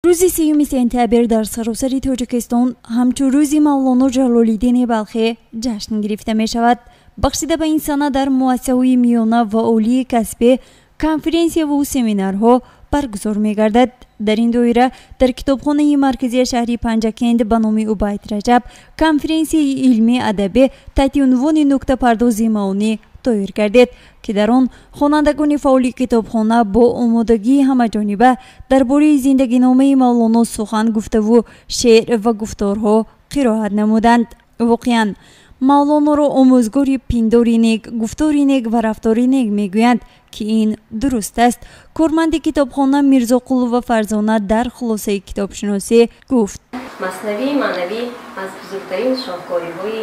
Рӯзи 3 сентябр дар саросари Тоҷикистон ҳамчун рӯзи Мавлоно Ҷалолиддини Балхӣ ҷашн гирифта мешавад. Бахшида ба ин сана дар муассисаҳои миёна ва олии касбӣ конференсияву семинарҳо баргузор мегардад. Дар ин доира дар китобхонаи марказии шаҳри Панҷакент ба номи Убайд Раҷаб конференсияи илмӣ адабӣ таҳти унвони «Нуктапардози маонӣ» доир гардид, ки дар он хонандагони фаъоли китобхона бо омодагии ҳамаҷониба дар бораи зиндагиномаи Мавлоно сухан гуфтаву шеър ва гуфторҳо қироат намуданд. Воқеан, Мавлоноро омӯзгори пиндори нек, гуфтори нек ва рафтори нек мегӯянд, ки ин дуруст аст. Корманди китобхона Мирзоқулова Фарзона дар хулосаи китобшиносӣ гуфт: Маснавии маънавӣ аз бузургтарин шоҳкориҳои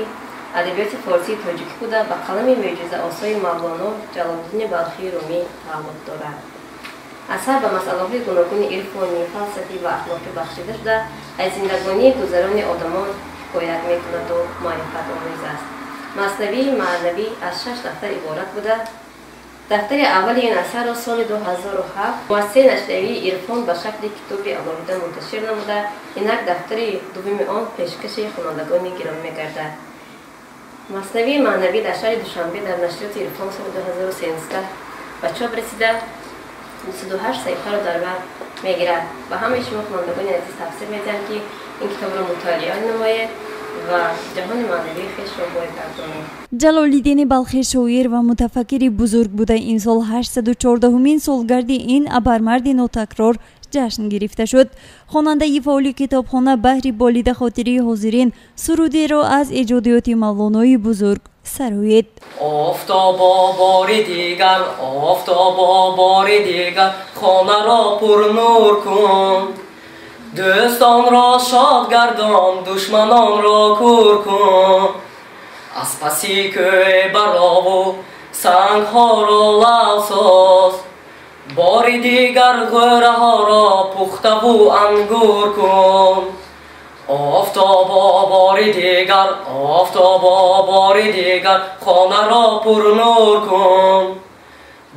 адабиёти форсии тоҷикӣ буда, ба қалами мӯъҷизаосои Мавлоно Ҷалолиддини Балхии Румӣ тааллуқ дорад. Асар ба масъалаҳои гуногуни ирфонӣ, фалсафӣ ва ахлоқӣ бахшида шуда, аз зиндагонии гузарони одамон ҳикоят мекунаду маърифатомӯз аст. Маснавии маънавӣ аз шаш дафтар иборат буда, дафтари аввали ин асарро соли 2007 муассисаи нашриявии «Ирфон» ба шакли китоби алоҳида мунташир намуда, инак дафтари дуввуми он пешкаши хонандагони гиромӣ мегардад. Маснавии маънавӣ дар шаҳри Душанбе дар нашриёти «Ирфон» соли 2013 ба чоп расида, 28 саҳифаро дар бар мегирад. Ба ҳамаи шумо, хонандагони азиз, тавсия медиҳам, ки ин китобро мутолиа намоед ва ҷаҳони маънавии хешро бой гардонед. Ҷалолиддини Балхӣ шоир ва мутафаккири бузург буда, имсол 814-умин солгарди ин абармарди нотакрор ҷашн гирифта шуд. Хонандаи фаъоли китобхона баҳри болида хотирии ҳозирин сурудеро аз эҷодиёти Мавлонои бузург сароид. Офтобо, бори дигар, офтобо, бори дигар хонаро пурнур кун, дӯстонро шод гардон, душманонро кур кун. Аз паси кӯй барову сангҳоро лав соз, бори дигар ғӯраҳоро пухтаву ангур кун. Офтобо, бори дигар, офтобо, бори дигар хонаро пурнур кун,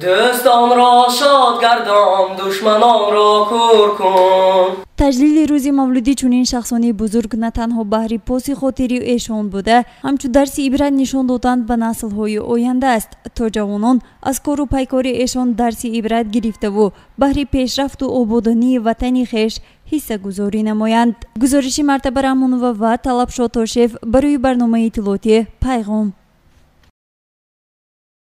дӯстонро шод гардон, душманонро кур кун. Таҷлили рӯзи мавлудӣ чунин шахсони бузург на танҳо баҳри поси хотири эшон буда, ҳамчун дарси ибрат нишон додан ба наслҳои оянда аст, то ҷавонон аз кору пайкори эшон дарси ибрат гирифтаву баҳри пешрафту ободонии ватани хеш ҳиссагузорӣ намоянд. Гузориши Мартаба Раҳмонова ва Талабшо Тошев барои барномаи иттилоотӣ «Пайғом».